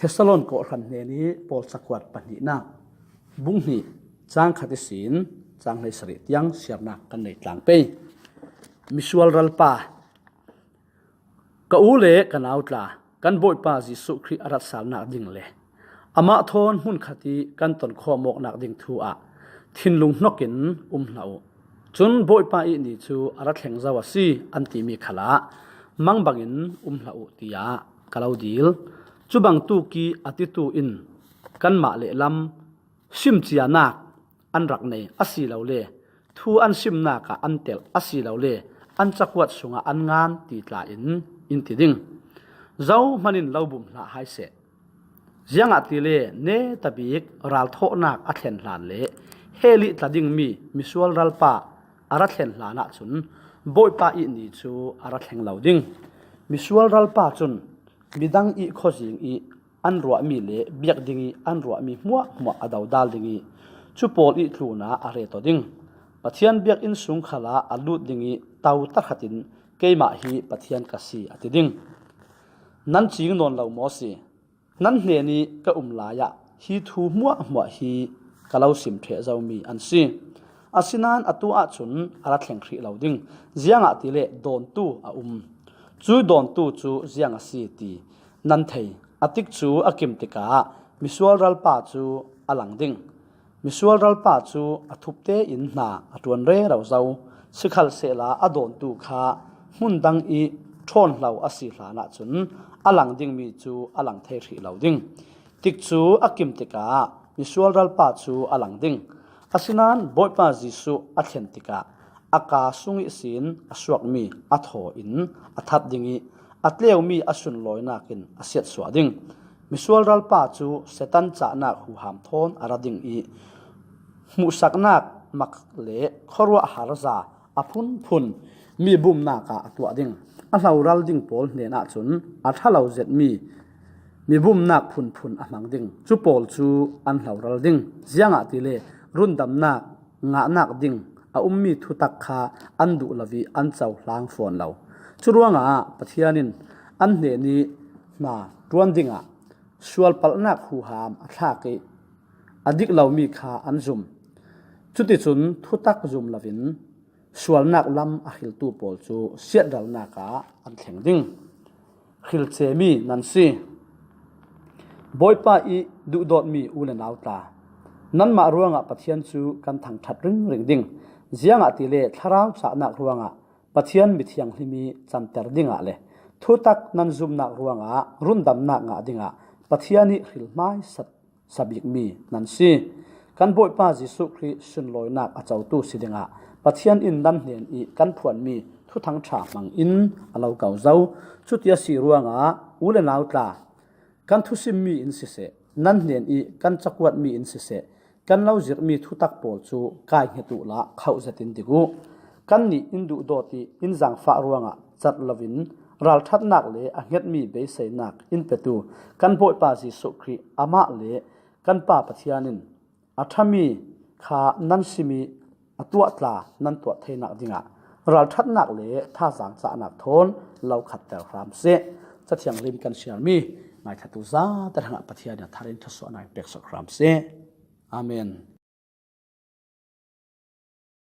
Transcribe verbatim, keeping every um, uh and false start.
Thessalon kawhhran hnenih Paul cakuat pahnihnak bung hnih cang khat ihsin cang hleisarih tiang siarnak kan nei tlang pei. Misual ralpa, ka u le ka nau tla, kan Bawipa Jesuh Khrih a ratsalnak ding le amah thawn hmun khat ih kan tonkhawm awknak ding thu ah thinlung hnokin um hlah uh. Cun Bawipa ih ni cu a ra thleng zo a si an timi khalah mang bangin um hlah uh, tiah ka lo dil. Cubangtuk ih a titu in kanmah lehlam simcianak an rak nei asilole thu an simnak ah an telh asilole an cakuat sungah an ngan ti tla in in ti ding. Zohman in lo bum hlah hai seh. Ziangahtile netabik ralthawhnak a thlen hlan le hell ih tla dingmi misual ralpa a ra thlen hlan ahcun Bawipa ih ni cu a ra thleng lo ding. Misual ralpa cun midang ih khuazing ih an ruahmi le biak dingih an ruahmi hmuahhmuah a dodal ding ih cu pawl ih tlunah a ret aw ding. Pathian biakinn sung khalah a lut dingih to tahratin keimah hi Pathian ka si a ti ding. Nan cing nawn lo maw si? Nan hnenih ka um lai ah hi thu hmuahhmuah hi ka lo sim ṭheh zomi an si. Asinain atu ahcun a ra thleng hrih lo ding, ziangahtile dawntu a um. Cu dawntu cu ziang a si ti nan thei. A tikcu a kim tikah misual ralpa cu a lang ding. Misual ralpa cu a thup tein hna a ṭuan rero zo, sikhalsehla a dawntu kha hmun dang ih ṭhawnhlo a si hlan ahcun a lang dingmi cu a lang thei hrih lo ding. Tikcu a kim tikah misual ralpa cu a lang ding. Asinain Bawipa Jesuh a thlen tikah a kaa sung ihsin a suakmi a thaw in a that ding ih a tleumi a sunlawinak in a siatsuah ding. Misual ralpa cu Satan cahnak huham thawn a ra ding ih hmuhsaknak mak le khuaruahhar za a phunphun mi bumnak ah a tuah ding. A hloral ding pawl hnen ahcun a ṭha lo zetmi mi bumnak phunphun a hmang ding. Cu pawl cu an hloral ding, ziangahtile rundamnak ngahnak ding a ummi thutak kha an duh lo ih an cohlang fawn lo. Curuangah Pathian in an hnenih hna ṭuan dingah sualpalhnak huham a thlak ih a dik lomi kha an zum. Cuticun thutak zum loin sualnak lam a hriltu pawl cu siatralnak ah an thleng ding. Hrilcemi nan si. Bawipa ih duhdawtmi u le nau tla, nanmah ruangah Pathian cu kan thangṭhat ringring ding. Ziangahtile thlarau cahnak ruangah Pathian mithianghlim ih canter dingah le thutak nan zumnak ruangah rundamnak ngah dingah Pathian ih hril hmaisat sabikmi nan si. Kan Bawipa Jesuh Khrih sunlawinak a cotu si dingah Pathian in nan hnen ih kan phuanmi thuthang ṭha hmangin a lo ko zo. Cuti a si ruangah u le nau tla, kan thusimmi in siseh, nan hnen ih kan cakuatmi in siseh, kan lo zirhmi thutak pawl cu kai hnget uhla khoh zetin dik uh. Kannih in duhdawt ih in zaangfah ruangah cat loin ralṭhatnak le a hngetmi beiseinak in petu kan Bawipa Jesuh Khrih amah le kan Pa Pathian in a ṭhami kha nan sim ih a tuah tla nan tuah theinak dingah ralṭhatnak le thazaang cahnak thawn lo khatter hram seh. Cathianghlim kan siarmi ngaithlatu zate hrangah Pathian in a thar in thluasuahnak in peksak hram seh. Amen.